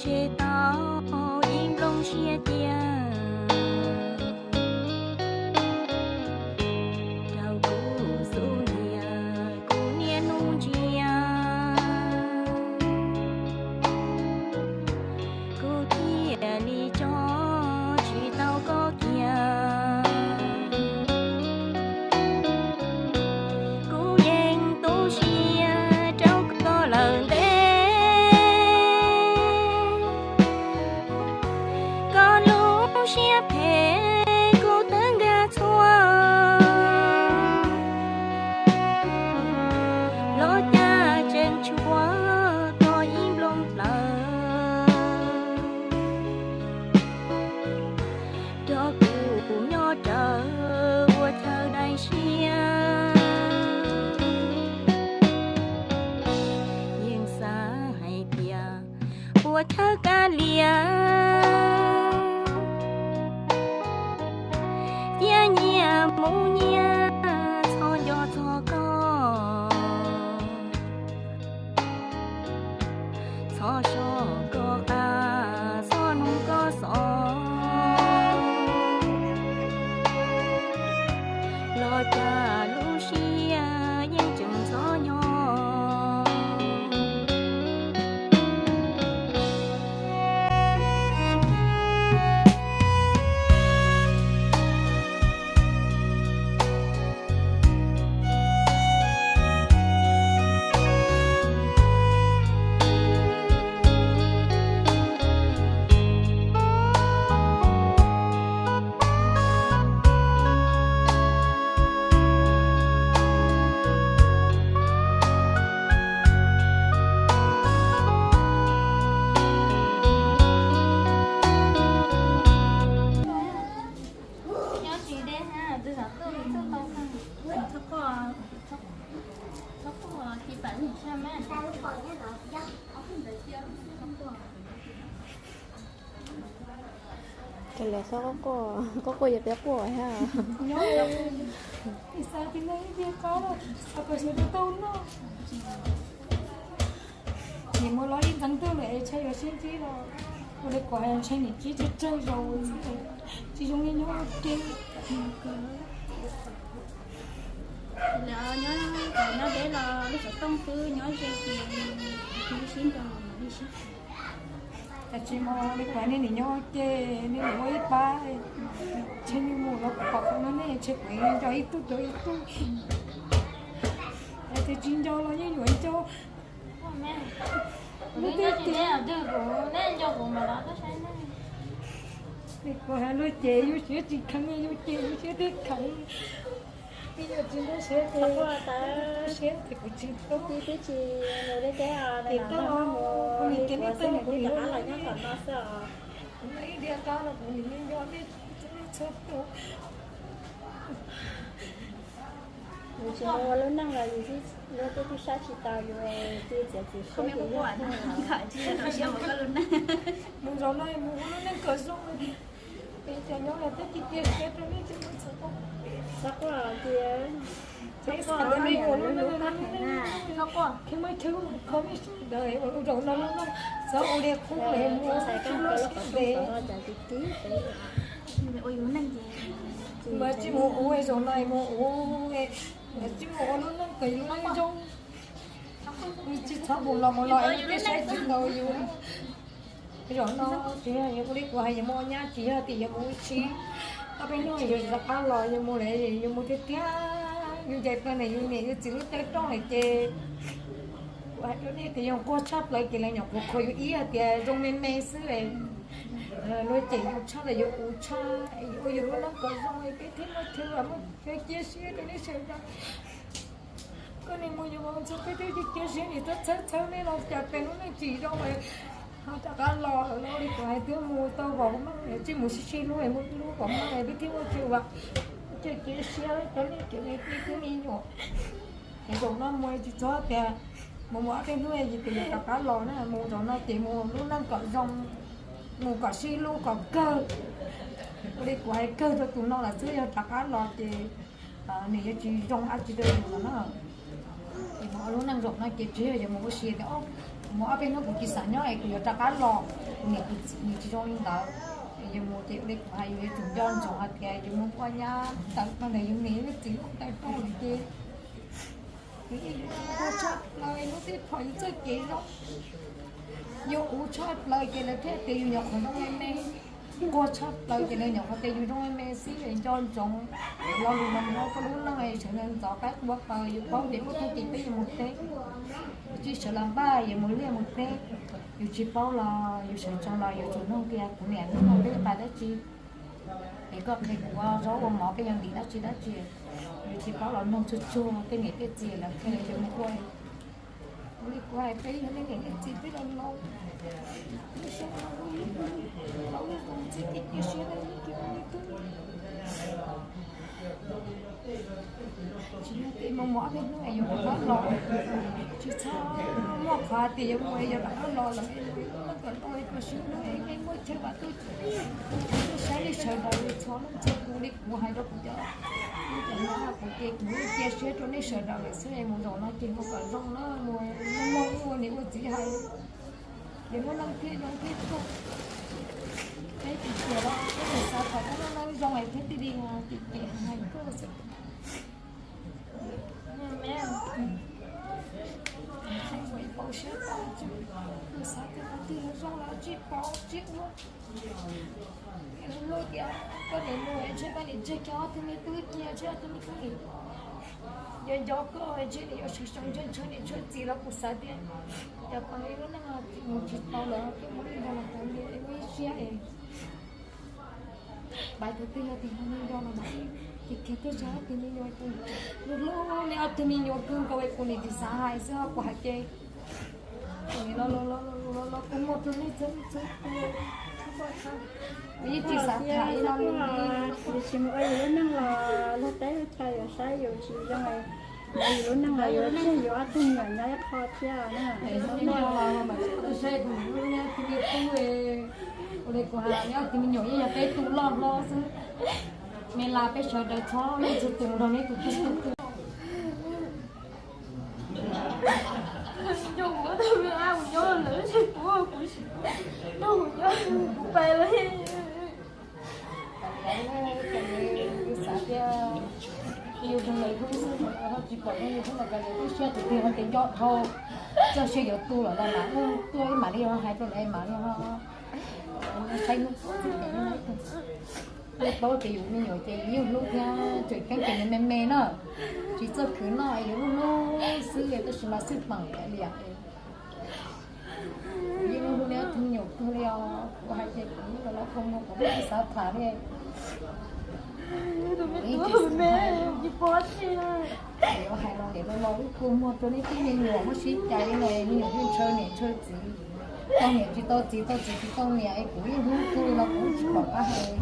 tseg tau ib nplooj siab cia rau kuv xub ntiag, kuv niaj hnub ntsia, kuv thiaj li tso tsis tau koj kiag. Kuv yeej tu siab rau koj lawm ntev, koj lub siab phem kuv twb nkag txhua, los cas tseem tshuav koj ib nplooj plaws. Cov kuv nyob rawv ua chaw dai siab, yeej xav hais tias ua chaw kav liam, cia nyias mus nyias txhob nco txog koj, txhob soj koj qab, txhob nug koj xov, los cas lub siab yeej tseem ntxhov nyo. Nyob tsis deb, tus xav tuaj txog tau kawg. Txhob quaj, txhob quaj, tiv pam nim sab mas. Ces lawv txhob quaj, quaj quaj yog peb quaj thiab. Nim no ib tiag qab los, qhov kom sawv daws tau noj. Nim mus los ib ntxeev twg lawm es tshaj yuav sib ntsib los, ua li kom ntshe nim ntsib tsawg tsawg zaus, tsis zoo li nyob ua ke. Lawv nyob, nyob deb los lub xov tooj xwb, nyob ze ces sib nrog li sib. Tsis mus li pab nej nim nyob ua ke, nej nim ua ib pab, ntshe nej mus los kuv pom qhov no nej ntshe kuv nco ib tug rau ib tug. Es tias tsis nco los yeej yuav nco. Lub teb ces kuv hais lub ces yus siab tsis kheev, yus ces yus siab tib kheev. Ib yam tsis nrau siab ces, siab ces kuv tsis tau. Ces tau, kuv nim tias nej tau, kuv nim, kuv nim ib diav qab los kuv nim nco nej txhua tus. Yus tsis mus ua lub neej los yus, lub teb tib sab tsis tau, yus txiav txim siab ces yog. Mus zaum no mus ua lub neej kom zoo, peb cov nyob los twb cia siab rau nej tsis mus txog. Txhob quaj tias, txhob quaj, txhob quaj, khwv muaj khwv kho nej sawv daws ua lub zaum no lub neej txhob ua li qub lawm, mus ua lub siab ntev. Mas tsis mus ua zaum no mus ua, mas tsis mus ua lub neej kom yus zoo. Tsis txhob mus los mus los es tej saib tsis tau yus. Zaum no tsis yog yus ua li kuv hais yus mus ua nyab, tsis yog tias yus mus ua si. Ob peb hnub yus rov qab los yus mus lawm, yus mus tiag tiag, yus ncaim plaws ntawm yus niam yus txiv lub caij rooj lawm ces kuv hais rau nej tias yus nquag tshaj plaws ces lawv nyuam qhuav khuv yus ib hais tias zoo me me xwb. Luag cem yus tshaj los yus ua tshaj, ua yus lub neej kom zoo peb thiaj muaj chaw, muaj chaw cia siab rau nej sawv daws. Koj nim mus yus mus txog peb twb cia siab nim txhawb txhawb nej los cas peb lub neej tsis zoo lawm. Ho rov qab los lawm los li kuv hais twb mus tau vauv meej, tsis mus sib sib hlub, mus hlub vauv meej peb thiaj muaj chaw, ua chaw cia siab rau nej cov me tub me nyuam. Es zaum no mus tsis txhob tias mus mus ob peb hnub ces tias yuav rov qab los na, mus zaum no ces mus lub neej kom zoo, mus kom sib hlub kom kawg. Ua li kuv hais kawg rau tus no lawm xwb, yog rov qab los ces nws yuav tsis zoo dab tsi rau yus lawm na. Es mus ua lub neej zaum no ces tsis yog yuav mus ua si tias ob Mus ob peb hnub kuv tsis xav nyob es kuv yuav rov qab los, kuv niam kuv txiv nws tsis zoo li ntawd. Yus mus ces ua li kuv hais, yus yuav tsum nco ntsoov hais tias yus mus ua nyab tawm rau ntawm yus niam yus txiv lub taw rau lawm ces yus yeej yuav tsum nquag tshaj plaws lub teb phom yus txoj kev zoo. Yus quv tshaj plaws ces lawv thiaj tias yus nyuam qhuav zoo me me. Nquag tshaj plaws ces lawv nyuam qhuav tias yus zoo me me xwb. Nco ntsoov lo lus no mus rau koj lub neej, sawv daws ntxov qaib qua taws, yus paub tias muaj tag kis peb yuav mus teb, yus tsis sawv los npaj yuav mus liaj mus teb, yus tsis paub los yus sawv tsees los yus tsum nug tias kuv niam hnub no peb yuav pais dab tsi, es koj qhia kuv ua zaub ua mov peb yuav ntim dab tsi dab tsi. Yus tsis paub los nug tsuag tsuag tej niam tej txiv lawv qhia yus mus ua. Ua li kuv hais peb yog nej niam nej txiv peb los laus, lub siab no lub, lub zoo txij kev cia siab rau lub cev ua li twb tsis yog tias mus mus ob peb hnub es yuav rov qab los, tsis txhob muaj qhov hais tias yuav mus es yuav rov qab los lawm es mus kom zoo es kom sib hlub es nej muaj chaw vam tuaj saib li sawv daws li txhob leej txhob tus li kuv hais rau kuv cov, kuv cov nyab kuv ces kuv cia siab rau nej sawv daws lawm xwb es mus zaum no ces mus kom zoo na, mus muaj ua niam ua txiv hais. Ces muaj neej thiaj zoo thiaj tuaj, peb tsis tias los peb mus xav kom muaj neej zoo es thiaj li ces ces hais koj xwb. Ua ib paus siab tau, tus xav tias qhov twg los zoo los tsis paub tsis ua. Lub tias koj niam mus ntshe koj niam tseg kiag ob tug me tub kiag, ntshe ob tug me tub niam yuav nco koj, ntshe niam yuav sawv tsees ntshaw niam ntshaw txiv los kuv xav tias cov pab ib lub neej mus tsis tau lawm, koj mus ib ntag los tau niam ib siab es pais thaum twg yog tias yog me nyuam no mas, ces kiag tuaj tsa ob tug me nyuam, hlub hlub nej ob tug me nyuam kawg nkaus es kuv niam tsis xav hais xwb, kuv hais ces kuv niam los los los los los kua muag rau nej txhua txhua tus. Kuv yeej tsis xav tham li no li. Yus tsis mus ua yus lub neej los luag teb luag chaw yuav saib yus tsis zoo, mus ua yus lub neej los yuav tseg yus ob tug me nyuam nyob ib qho thiab na. Ua li kuv hais, ob tug me nyuam yeej yog peb tug loj hlob xwb, me las peb sawv daws txhob leej txhua tus nrog neb tus tub tub. Kuv pais lawm. Xav tias yus nrog lawv hlub xwb, ho tsis pom yus hlub los kav liam lub siab tus twg ho ces nco dhau, txoj sia yuav tu lawm los mam tuaj ib mam li ho hais rau lawv mam li ho saib hnub txij tes ib tug. Lawv paub tias yus me nyuam ces yus yeej hlub thiab tseem ceeb ces nws me me na, tsis txawj khwv noj es yus hlub hlub xwb tab sis mas xwb peem li. Kuv yeej hlub hlub nej ob tug me nyuam kawg li os, kuv hais ces kuv los los kua muag kuv yeej tsis xav tham li. Yuav hais los niam los los lub kua muag rau nej tib me nyuam muab sib cais li no, me nyuam yeej ntshaw niam ntshaw txiv, tau niam tsis tau txiv, tau txiv tsis tau niam es kuv yeej hlub kawg li los kuv tsis pom qab hais.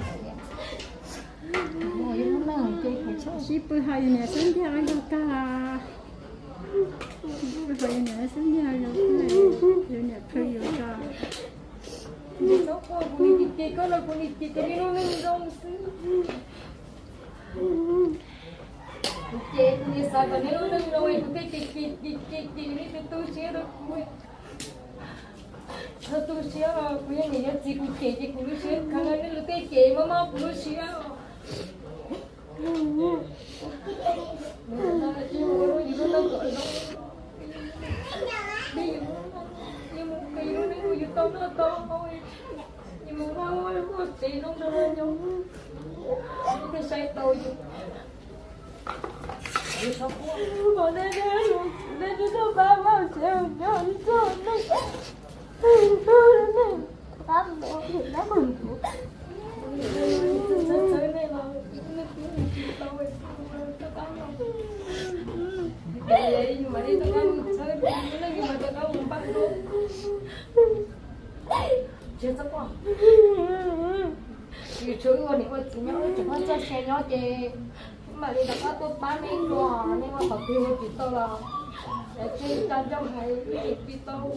Sib pw hais yus niam xub ntiag nrog kag, sib pw hais yus niam xub ntiag, yus niam khwv yus kag. Kuv nim tis tis koj no kuv nim tis tis li lub neej zoo xwb. Kuv ces kuv nim xav kom nej lub neej zoo es kuv thiaj tis tis tis tis tis nej tus tu siab rau kuv. Txhob tu siab, kuv yog niam yog txiv kuv cem ces kuv lub siab kheev, nej lub tej cem mob mob kuv lub siab. Yus mus tau noj tau haus, yus mus ua ua tsev zoo rau nyob, thiaj saib tau yus. Yus tsis ua niam ua txiv nyob, wb tseem muaj txoj sia nyob ces wb mam li rov qab tuaj pab nej dua, nej muaj qhov twg ua tsis tau los, ces tsa ncauj hais wb tseem tsis tau,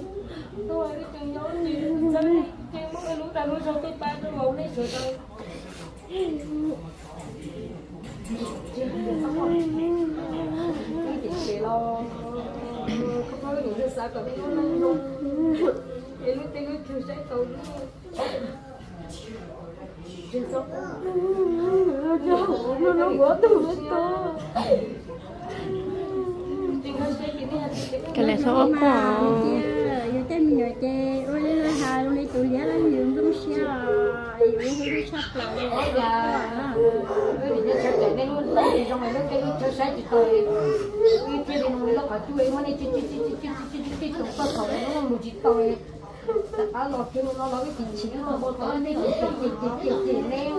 tuaj wb tseem nyob ces txhawb nej, ces muab wb lub dag lub zog tuaj pab rau vauv nej sawv daws. Ces los koj pab wb niam yawg Xav kom nej lub neej zoo, es lub teb lub chaw saib tau lub. Ka le txhob ob pog. Yus tej me nyuam ces ua li lawv hais, zoo li tus liab los yus zoo siab, yus hu tshaj plaws li. Lub teb lub chaw saib tsis tau, ib txhia li no lub qhov cub muab nej cij cij cij cij cij cij tau txog thaum lub no mus tsis tau. Rov qab los kiag no los wb tis chim no npau taws nej cem cem cem cem neb.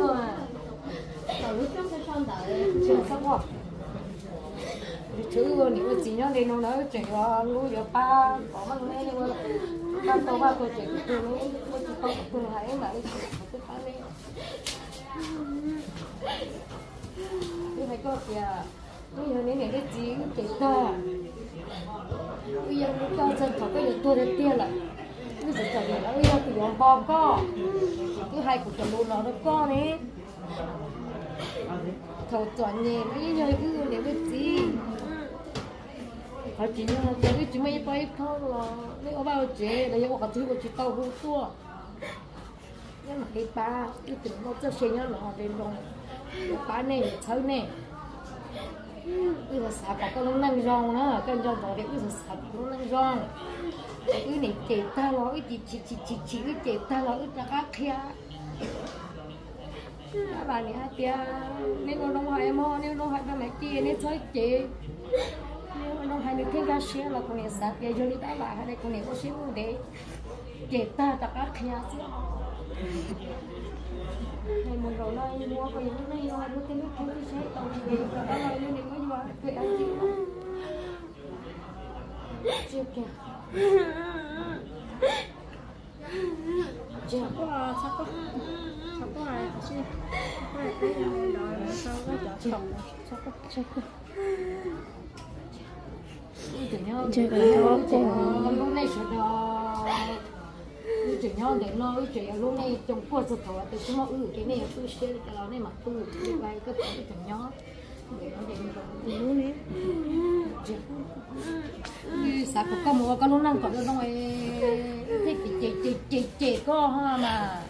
Tsis txhob quaj. Tsis wb ua niam ua txiv nyob li no na, wb tseem yuav hlub yuav pab kom Vaj Lug Neb ua, pab tau Vaj tau tseem tus twg, ua tsis tau tus twg hais mam li tsis qhov twb pab neb. Wb hais koj tias wb yog neb niam neb txiv wb cem tag, wb yeej hlub koj txog thaum koj yuav tuag tiag tiag lawm. Wb txawm txom nyem los wb yog tus yuav npo koj, wb hais kuv cov lus no rau koj ne. Thaum txom nyem los yeej yog wb ua niam ua txiv. Qhov tsis yog tias wb tsis muaj ib pob ib thooj los nej ua vaj ua tsev los yog ua qhov twg ua tsis tau hu tuaj. Nyob mam li pab, wb tus muaj txoj sia nyob los de loo, yuav pab nej yuav txhawb nej. Wb xav xav kom koj lub neej zoo na, koj nco ntsoov tias wb xav xav kom lub neej zoo. Wb niam cem tag los wb chim chim chim chim chim, wb cem tag los wb rov qab qhia. Tab sis niam hais tias nej ua zoo hais mog, nej ua zoo hais rau niam ces nej txhob cem. Nej ua zoo hais nws thiaj nkag siab los kuv niam xav tias yog li tab sis hais tias kuv niam ua siab ntev, cem tag rov qab qhia xwb. Hais mus zaum no mus ua kom yus lub neej zoo, lub teb lub chaw tib saib tau, rov qab los yog niam muab yus hais tias dab tsi. Wb tseem nyob ntawm no, wb tseem yog lub neej coo quaj txog thaum uas tus twb muaj wb ces nej yuav tu siab li cas los nej mam tu li, koj tau wb tseem nyob. Wb xav kom koj mus ua koj lub neej kom zoo zoo, wb thiaj cem cem cem cem koj mas.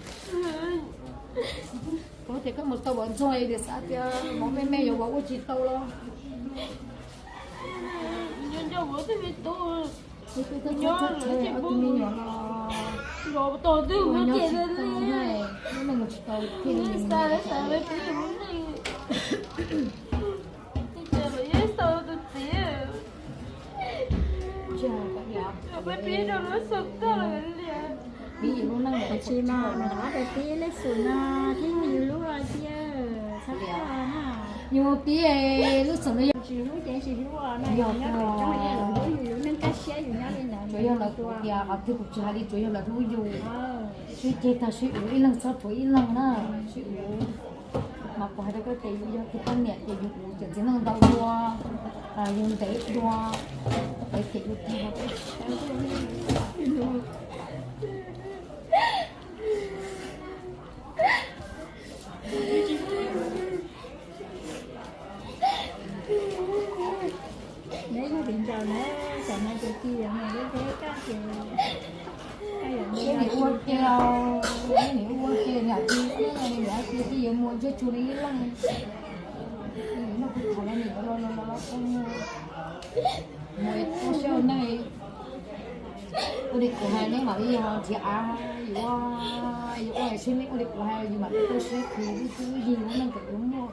Kuv tias koj mus tau Vam Ntxoog es xav tias mov me me yuav ua ua tsis tau los. Nyob tus me nyuam no, ua nyob tsis tau, lub neej mus tsis tau thiaj li. Pib yus lub neej, tab sis mas nws rov qab pib lej xus no thiab yus lub cia, txhob quaj na. Yus pib lub xus no yog tsis hlub ces tsis hlub na, yog nyob pem tseeb yus hlub yus lub neej kaj siab yus nyob li ntawd. Tsuas yog lawv tus tias qhov twg kuv tsis hais li, tsuas yog lawv hlub yus. Sib ceg tag sib hlub, ib leeg txhob rhuav ib leeg na, sib hlub. Mas kuv hais rau koj tias yus yog tus poj niam ces yus hlub cov txiv neej ntau dua, yus ntev dua, es ces yus tag. Neb yog viv ncaus na, tam no ces ci yog mus deb deb koj ces, niam ua ke, niam ua ke, niam ci, niam ci ci yuav mus ntsej tsuag li ib leeg. Noj kuv tham no niam los los los los mus, mus ua siab ua neej. Ua li kuv hais neb mam li yog nrhiav av, yuav, yuav ua siab neb ua li kuv hais yus mam li tau siab khwv lub cuab lub yig lub neej kom yuav muaj.